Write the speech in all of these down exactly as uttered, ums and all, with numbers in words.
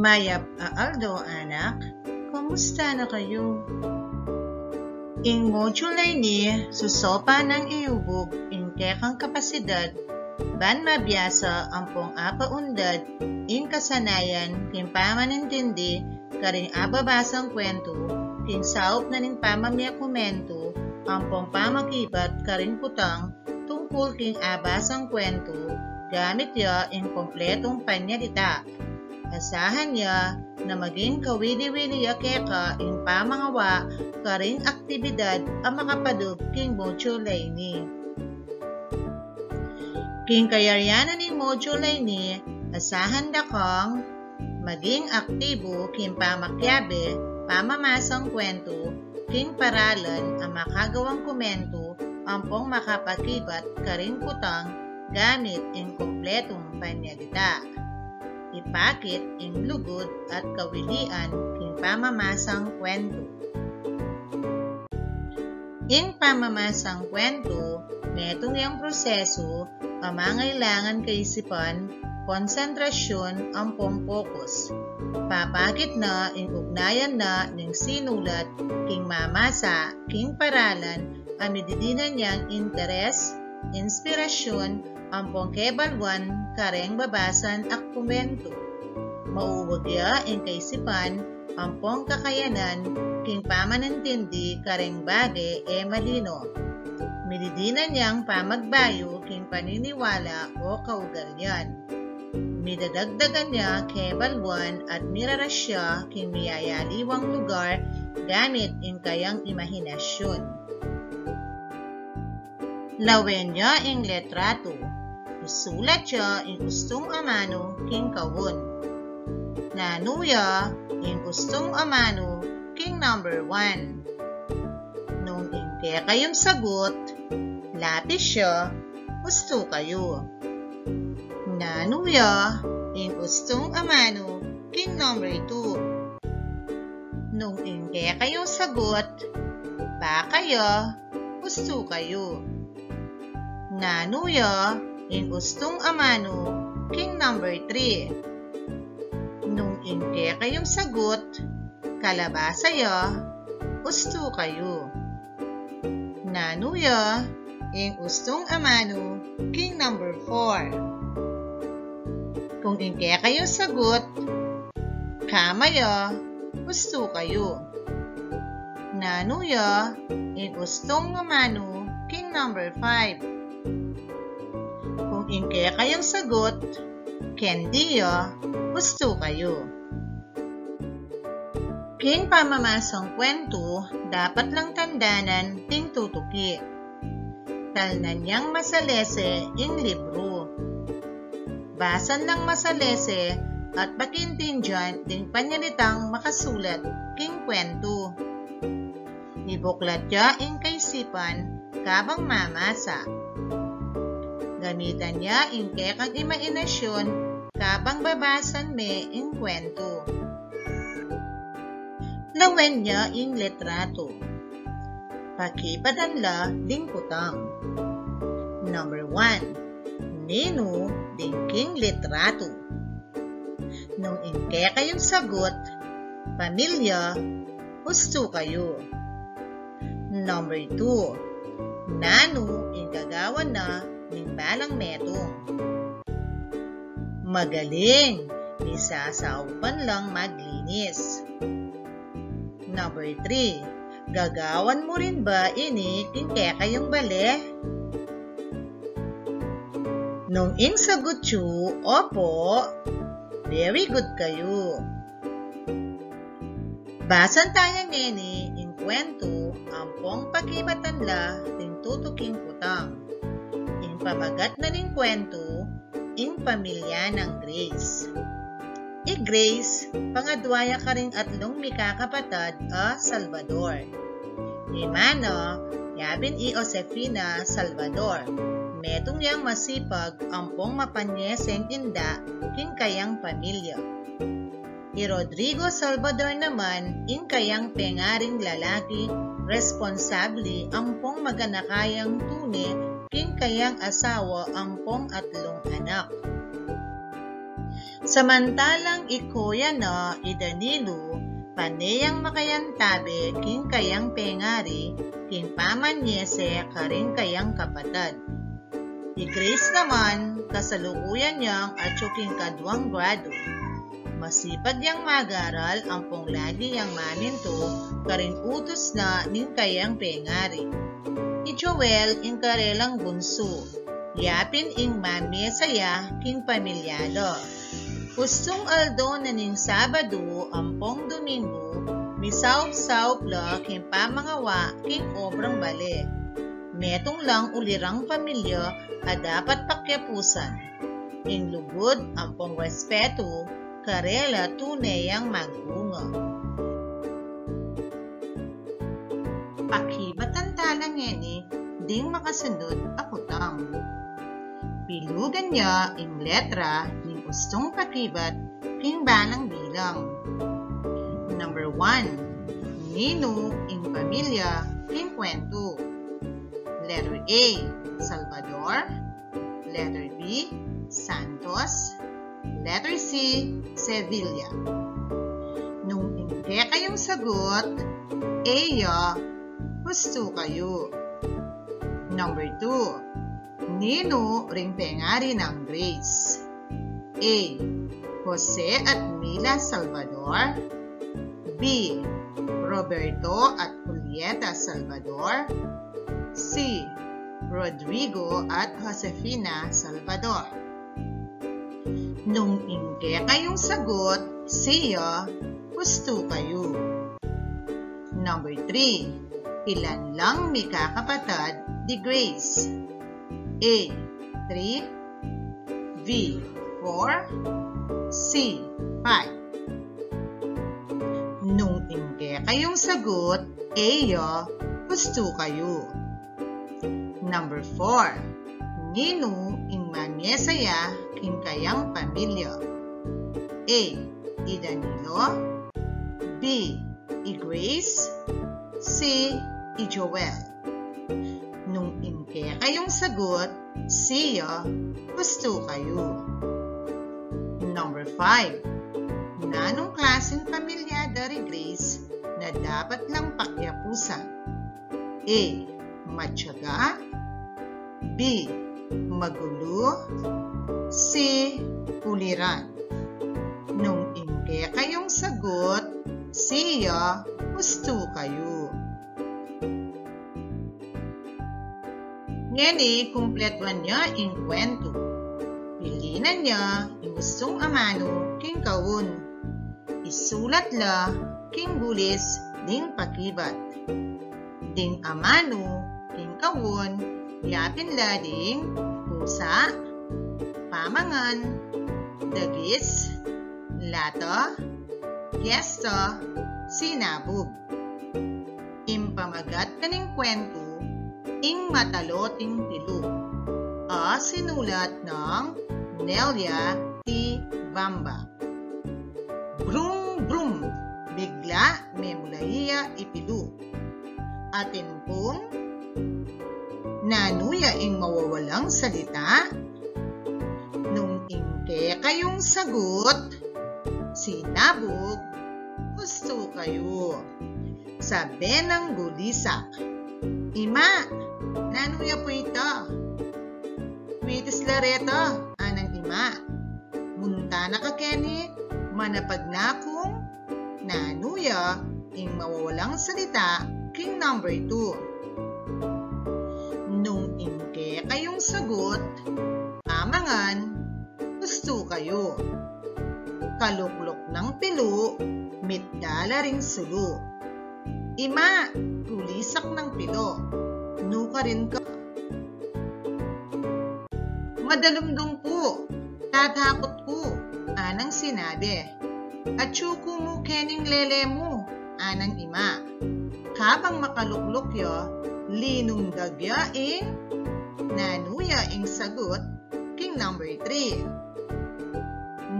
Mayap a aldo, anak. Kumusta na kayu? Ing module a ini, susopan nang iubug ing kekang kapasidad ban mabiasa ampong apaundad ing kasanayan king pamanintindi karing ababasang kwentu king saup na ning pamamie kumentu ampong pamakibat karing kutang tungkul king abasang kwentu gamit ya ing kumpletung panyalita. Asahan ya na maging kawili-wili ya keka ing pamangawa karing aktibidad a makapadub king module a ini. King kayarian na ning module a ini, asahan da kang maging aktibu king pamakiabe, pamamasang kwentu, king paralan a makagawang kumentu ampong makapakibat karing kutang gamit ing kumpletung panyalita. Ipakit ing lugud at kawilian king pamamasang kwentu. Ing pamamasang kwentu, metung yang prosesu a mangailangan kaisipan, konsentrasyun ampong fokus. Papakit na ing ugnayan na ning sinulat king mamasa king paralan a mididinan yang interes, inspirasyun, ampong kebaluan kareng babasan a kumentu. Mauwag ya ing kaisipan ampong kakayanan king pamanintindi kareng bage e malino. Mididinan yang pamagbayu king paniniwala o kaugalian. Midadagdagan ya kebaluan at mirarasya king miyayaliwang lugar gamit ing kayang imahinasyun. Lawen ya ing litratu. Isulat ya ing ustung amanu king kaun. Nanu ya ing ustung amanu king number one? Nung ing kekayung sagut, lapis ya, ustu kayu. Nanu ya ing ustung amanu king number two? Nung ing kekayung sagut, baka ya, ustu kayu. Nanu ya ing ustung amanu king number three? Nung ing kekayung sagut, kalabasa ya, ustu kayu. Nanu ya ing ustung amanu king number four? Kung ing kekayung sagut, kama ya, ustu kayu. Nanu ya ing ustung amanu king number five? Kung ing kekayung sagut, kendi ya, ustu kayu. King pamamasang kwentu, dapat lang tandanan ding tutuki. Talnan yang masalese ing libru. Basan lang masalese at pakiintindian ding panyalitang makasulat king kwentu. Ibuklat ya ing kaisipan kabang mamasa. Gamitan ya ing kekang imahinasyun kabang babasan me ing kwentu. Lawen ya ing litratu. Pakibatan la ding kutang. Number one, ninu ding king litratu? Nung ing kekayung sagut, pamilya, ustu kayu. Number two, nanu ing gagawan na ning balang metung? Magaling! Misasaupan lang maglinis. Number three, gagawan mu rin ba ini king kekayung bale? Nung ing sagut yu, opo, very good kayu. Basan taya ngeni ing kwentu ampong pakibatan la ding tutuking kutang. Ing pamagat na ning kwentu, ing pamilya nang Grace. I Grace, pangadwa ya karing atlung mikakapatad a Salvador. I mana, yabin i Josefina Salvador. Metung yang masipag ampong mapanyeseng inda king kayang pamilya. I Rodrigo Salvador naman, ing kayang pengaring lalaki, responsabli ampong maganaka yang tune king kayang asawa ampong atlung anak. Samantalang i koya na i Danilo, pane yang makayantabe king kayang pengari, king pamanyese karing kayang kapatad. I Grace naman, kasalukuyan yang atyu king kaduang grado. Masipag yang mag-aral ampong lagi yang mamintu karing utus na ning kayang pengari. I Joel ing karelang bunsu, yapin ing mamesa ya king pamilya da. Ustung aldo na ning Sabadu ampong Domingu, misaup-saup la king pamangawa king obrang bale. Metung lang ulirang pamilya a dapat pakyapusan. Ing lugud ampong respetu karela tune yang magbunga. Pakibatan tala ngeni ding makasunod a kutang. Pilugan ya ing letra ning ustung pakibat king balang bilang. Number one, ninu ing pamilya king kwentu? Letter A, Salvador. Letter B, Santos. Letter C, Sevilla. Nung ing kekayung sagut A ya, hustu kayu. Number two, ninu ring pengari nang Grace? A, Jose at Mila Salvador. B, Roberto at Julieta Salvador. C, Rodrigo at Josefina Salvador. Nung ing kekayung sagut C ya, hustu kayu. Number three, ilan lang mikakapatad di Grace? A, three. B, four. C, five. Nung ing kekayung sagut A ya, hustu kayu. Number four, ninu ing mamesa ya king kayang pamilya? A, i Danilo. B, i Grace. C, i Joel. Nung ing kekayung sagut C ya, hustu kayu. Number five, nanung klaseng pamilya da ri Grace na dapat lang pakyapusan? A, matyaga. B, magulu. C, uliran. Nung ing kekayung sagut C ya, hustu kayu. Ngeni, kumpletuan ya ing kwentu. Pilinan ya ing ustung amanu king kaun. Isulat la king gulis ding pakibat. Ding amanu king kaun, yapin la ding pusa, pamangan, dagis, lata, gesta, sinabug. Ing pamagat na ning kwentu, Ing Mataloting Pilu, a sinulat nang Nelia T. Bamba. Brum, brum! Bigla memulai ya i pilu. Atin pung, nanu ya ing mawawalang salita? Nung ing kekayung sagut, sinabug, hustu kayu. Sabi nang gulisak, "Ima, nanu ya pu ita?" "Kwitis la reta," anang ima. "Munta na ka keni, manapag na kung nanu ya ing mawawalang salita king number two." Nung ing kekayung sagut, pamangan, hustu kayu. Kalukluk nang pilu, mitda la ring sulu. "Ima, gulisak nang pilu, nukarin ka?" "Madalumdum pu, tatakut ku," anang sinabi. "Atyu ku mu kening lele mu," anang ima. Kabang makalukluk ya, linungdag ya ing nanu ya ing sagut king number three.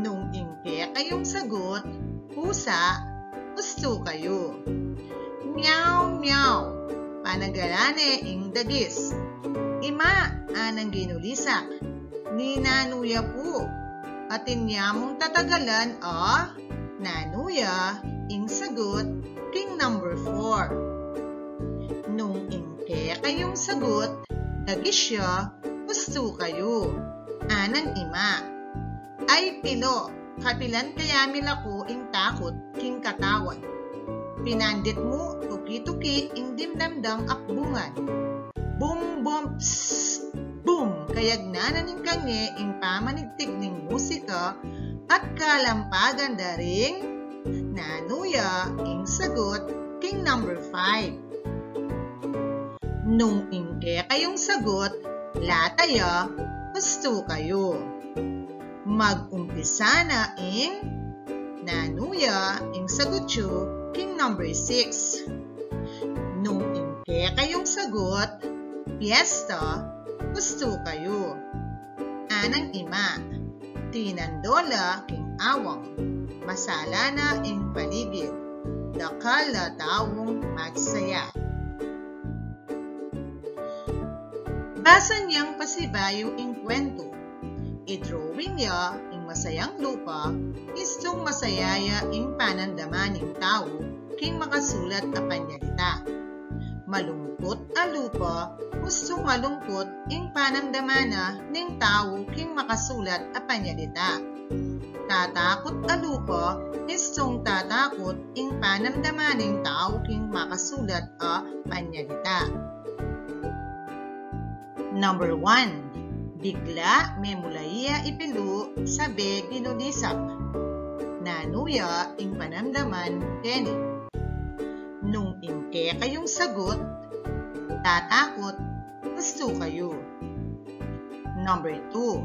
Nung ing kekayung sagut, pusa, hustu kayu. "Meow, meow," panagalan ne ing dagis. "Ima," anang ginulisak, "ninanu ya pu?" atin ya mung tatagalan a? Nanu ya ing sagut king number four? Nung ing kekayung sagut, dagis ya, ustu kayu. Anang ima. Ay pilo, kapilan kaya milako ing takut king katawan? Pinandit mu tuki-tuki ing dimdam dang akbungan. Bum, bum, psst, bum! Kayagnan na ning kange ing pamanigtig ning musika at kalampagan da ring? Nanu ya ing sagut king number five? Nung ing kekayung sagut, lata ya, ustu kayu. Mag-umpisa na ing? Nanu ya ing sagut yu king number six? Nung ing kekayung sagut, piyesta, ustu kayu. Anang ima. Tinandol la king awang, masala na ing paligid, dakal a taung magsaya. Basan yang pasibayu ing kwentu. I-drawing ya ing masayang lupa, istung masaya ya ing panandaman ning tau king makasulat a panyalita. Malungkut a lupa, istung malungkut ing panandaman na ning tau king makasulat a panyalita. Tatakut a lupa, istung tatakut ing panandaman ning tau king makasulat a panyalita. Number one, bigla memulai ya i pilu, sabe ginulisak. Nanu ya ing panamdaman keni? Nung ing kekayung sagut, tatakut, ustu kayu. Number two,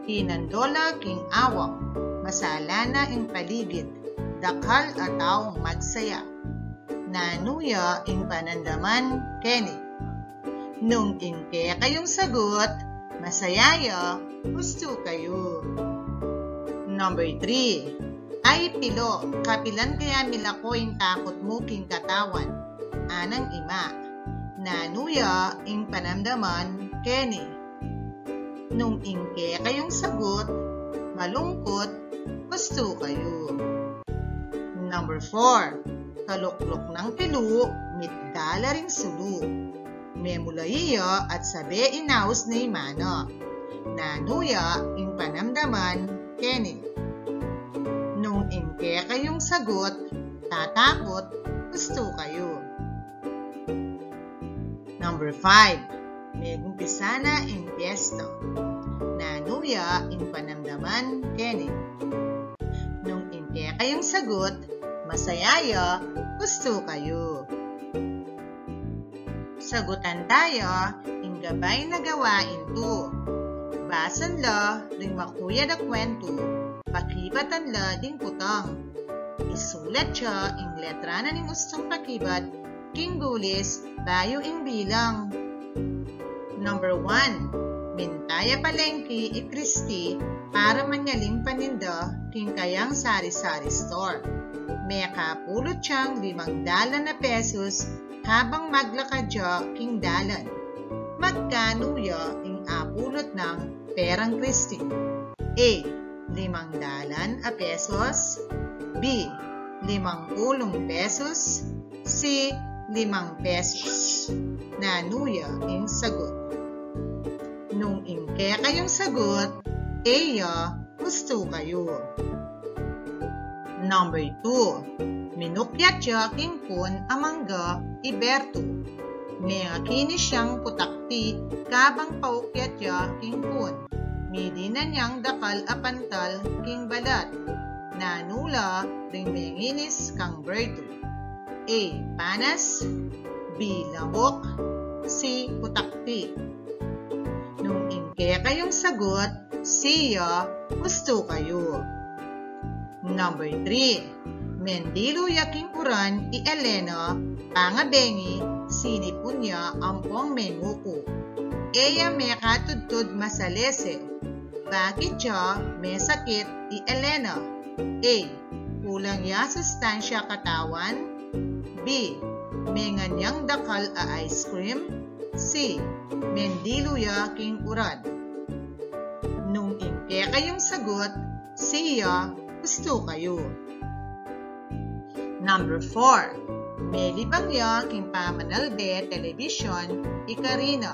tinandol la king awang, masala na ing paligid, dakal a taung magsaya. Nanu ya ing panandaman keni? Nung ing kekayung sagut, masaya ya, ustu kayu. Number three, ay pilo, kapilan kaya milako ing takut mu king katawan? Anang ima. Nanu ya ing panamdaman keni? Nung ing kekayung sagut, malungkut, ustu kayu. Number four, kalukluk nang pilu, mitda la ring sulu. Memulai ya at sabe inaus ne i mana. Nanu ya ing panamdaman keni? Nung ing kekayung sagut, tatakut, ustu kayu. Number five, megumpisa na ing piyesta. Nanu ya ing panamdaman keni? Nung ing kekayung sagut, masaya ya, ustu kayu. Sagutan taya ing gabay na gawain tu. Basan la ring makuyad a kwentu, pakibatan la ding kutang. Isulat ya ing letra na ning ustung pakibat king gulis bayu ing bilang. Number one, minta ya palengki i Kristi para manyaling paninda king kayang sari-sari store. Mekapulot yang limang dalan a pesos kabang maglakad ya king dalan. Magkanu ya ing apulot nang perang Kristi? A, limang dalan a pesos. B, limang pulung pesos. C, limang pesos. Nanu ya ing sagut? Nung ing kekayung sagut, A ya, ustu kayu. Number two, minukyat ya king pun a mangga i Berto. Mengakinis yang putakti kabang paukyat ya king pun. Midinan yang dakal a pantal king balat. Nanu la ring menginis kang Berto? A, panas. B, lamok. C, putakti. Nung ing kekayung sagut, C ya, ustu kayu. Number three, mendilu ya king uran i Elena, pangabengi, sinipun ya ampong menguku. A ya mekatudtud masalese. Bakit ya mesakit i Elena? A, kulang ya sustansya katawan. B, mengan yang dakal a ice cream. C, mendilu ya king uran. Nung ing kekayung sagut, C ya, hustu kayu. Number four, melibang ya king pamanalbe telebisyon i Karina.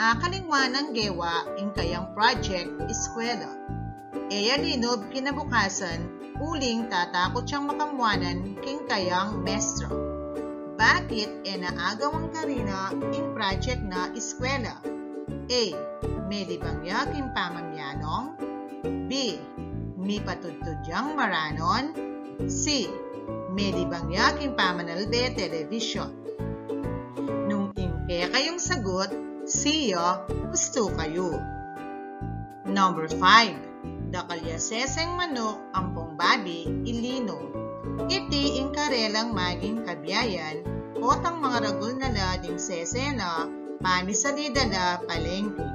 Akalingwan nang gewa ing kayang project eskwela. E ya linub kinabukasan uling tatakut yang makamwanan king kayang mestra. Bakit e na agawang Karina ing project na eskwela? A, melibang ya king pamamianong. B, mipatudtud yang maranon. C, melibang ya king pamanalbe telebisyon. Nung ing kekayung sagut C ya, hustu kayu. Number five, dakal ya seseng manuk ampong babi i Lino. Iti ing karelang maging kabiayan, potang mangaragul na la ding sese na pamisalida la palengke.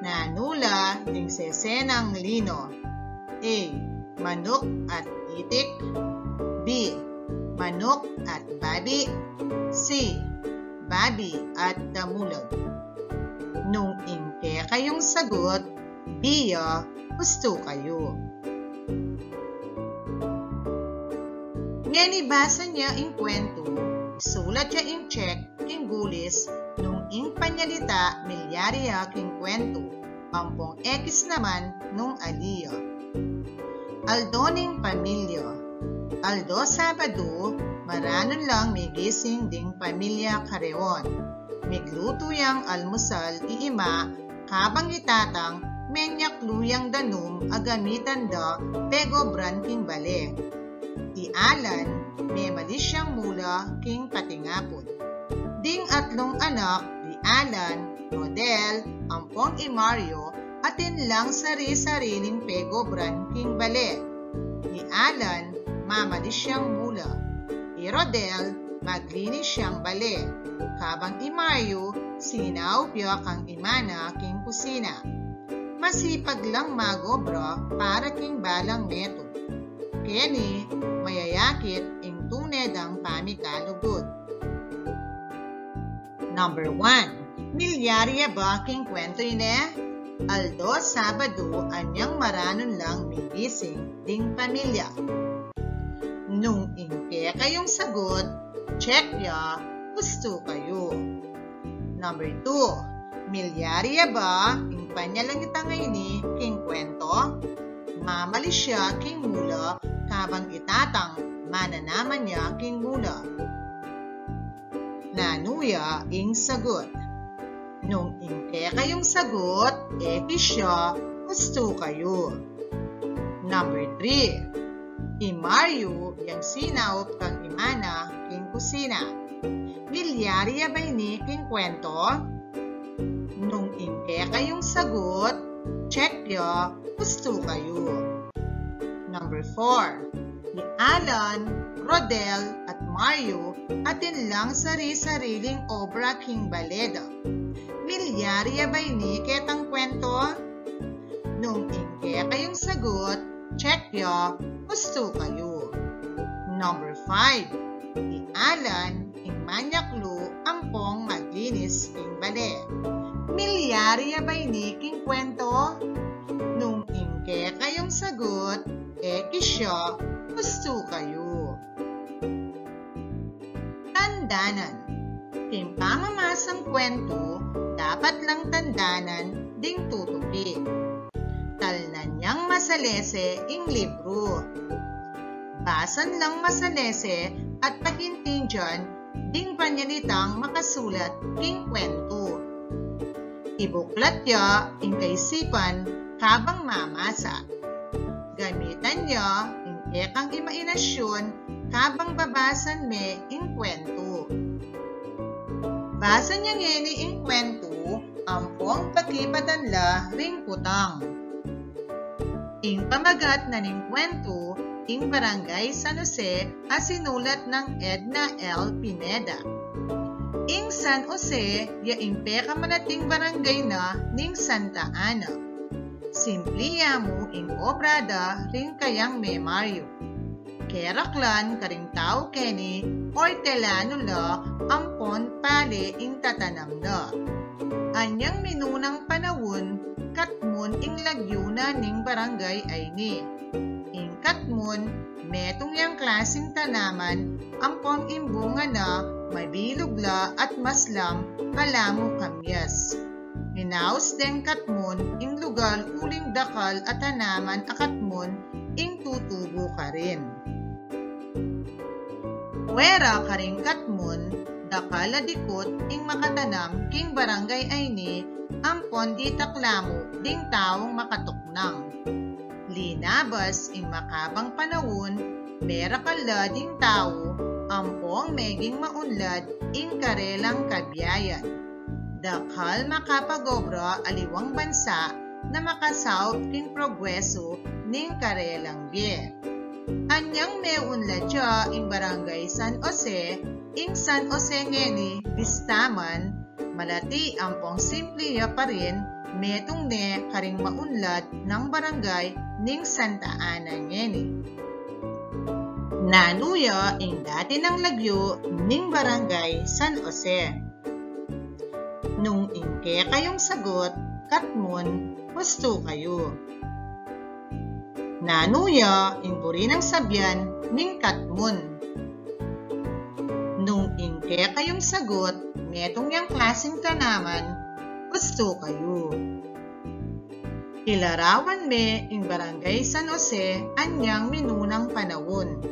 Nanu la ding sese nang Lino? A, manuk at itik. B, manuk at babi. C, babi at damulag. Nung ing kekayung sagut B ya, hustu kayu. Ngeni basan ya ing kwentu, isulat ya ing check king gulis nung ing panyalita milyari ya king kwentu, ampong X naman nung ali ya. Aldo ning pamilya. Aldo Sabadu, maranun lang migising ding pamilya kareon. Miglutu yang almusal i ima, kabang i tatang menyaklu yang danum a gamitan da pegobran king bale. I Alan, memalis yang mula king patingapun. Ding atlung anak, i Alan, Rodel, ampong i Mario, atin lang sari-sariling pegobran king bale. I Alan, mamalis yang mula. I Rodel, maglinis yang bale. Kabang i Mario, sinaup ya kang ima na king kusina. Masipag lang magobra para king balang metung. Keni, mayayakit ing tune dang pamikalugud. Number one, milyari ya ba king kwentu ini? Aldo Sabadu, anyang maranun lang migising ding pamilya. Nung ing kekayung sagut, check ya, hustu kayu. Number two, milyari ya ba ing panyalangitang ini king kwentu? Mamalis ya king mula, kabang i tatang mananaman ya king mula. Nanu ya ing sagut? Nung ing kekayung sagut, X ya, hustu kayu. Number three, i Mario yang sinaup kang ima na king kusina. Milyari ya ba ini king kwentu? Nung ing kekayung sagut, check ya, hustu kayu. Number four, i Alan, Rodel, at Mario, atin lang sari-sariling obra king bale da. Milyari ya ba ini ketang kwentu? Nung ing kekayung sagut, check ya, hustu kayu. Number five, i Alan, ing manyaklu ampong maglinis king bale. Milyari ya ba ini king kwentu? Nung ing kekayung sagut, X ya, hustu kayu. Tandanan. King pamamasang kwentu, dapat lang tandanan ding tutuki. Talnan yang masalese ing libru. Basan lang masalese at pagintindian ding panyalitang makasulat king kwentu. Ibuklat ya ing kaisipan kabang mamasa. Gamitan ya ing kekang imahinasyun kabang babasan me ing kwentu. Basan ya ngeni ing kwentu ampong pakipatan la ring kutang. Ing pamagat na ning kwentu, ing Barangay San Jose a sinulat nang Edna L. Pineda. Ing San Jose ya ing pekamalating barangay na ning Santa Ana. Simpli ya mu ing obra da ring kayang memaryu. Keraklan karing tau keni ortelanu la ampon pale ing tatanam da. Anyang minunang panaun, katmun ing lagyu na ning barangay a ini. Ing katmun, metung yang klasing tanaman ampong ing bunga na mabilug la at maslam, ala mu kamyas. Inaus deng katmun ing lugal uling dakal a tanaman a katmun ing tutubu karin. Wera karing katmun, dakal a dikut ing makatanam king barangay a ini ampong ditak la mu ding taung makatuknang. Linabas ing makabang panaun, merakal la ding tau ampong meging maunlad ing karelang kabiayan. Dakal makapag-obra aliwang bansa na makasaup king progresu ning karelang bie. Anyang meunlad ya ing Barangay San Jose, ing San Jose ngeni, bistaman malati ampong simpli ya pa rin, metung ne karing maunlad nang barangay ning Santa Ana ngeni. Nanu ya ing dati nang lagyu ning Barangay San Jose? Nung ing kekayung sagut, katmun, hustu kayu. Nanu ya ing buri nang sabian ning katmun? Nung ing kekayung sagut, metung yang klasing tanaman, hustu kayu. Kilarawan me ing Barangay San Jose anyang minunang panaun.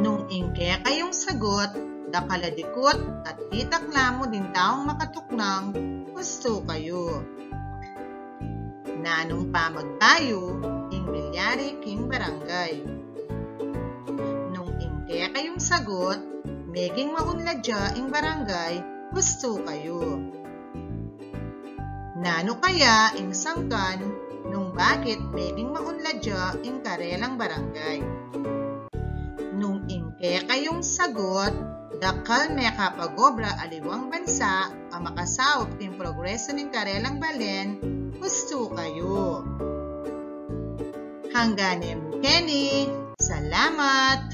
Nung ing kekayung sagut, dakal a dikut at ditak la mu ding taung makatuknang, hustu kayu. Nanung pamagbayu ing milyari king barangay? Nung ing kekayung sagut, meging maunlad ya ing barangay, hustu kayu. Nanu kaya ing sangkan nung bakit meging maunlad ya ing karelang barangay? Nung ing kekayung sagut, dakal mekapag-obra aliwang bansa a makasaup king progresu ning karelang balen, hustu kayu. Hanggan e mu keni. Salamat!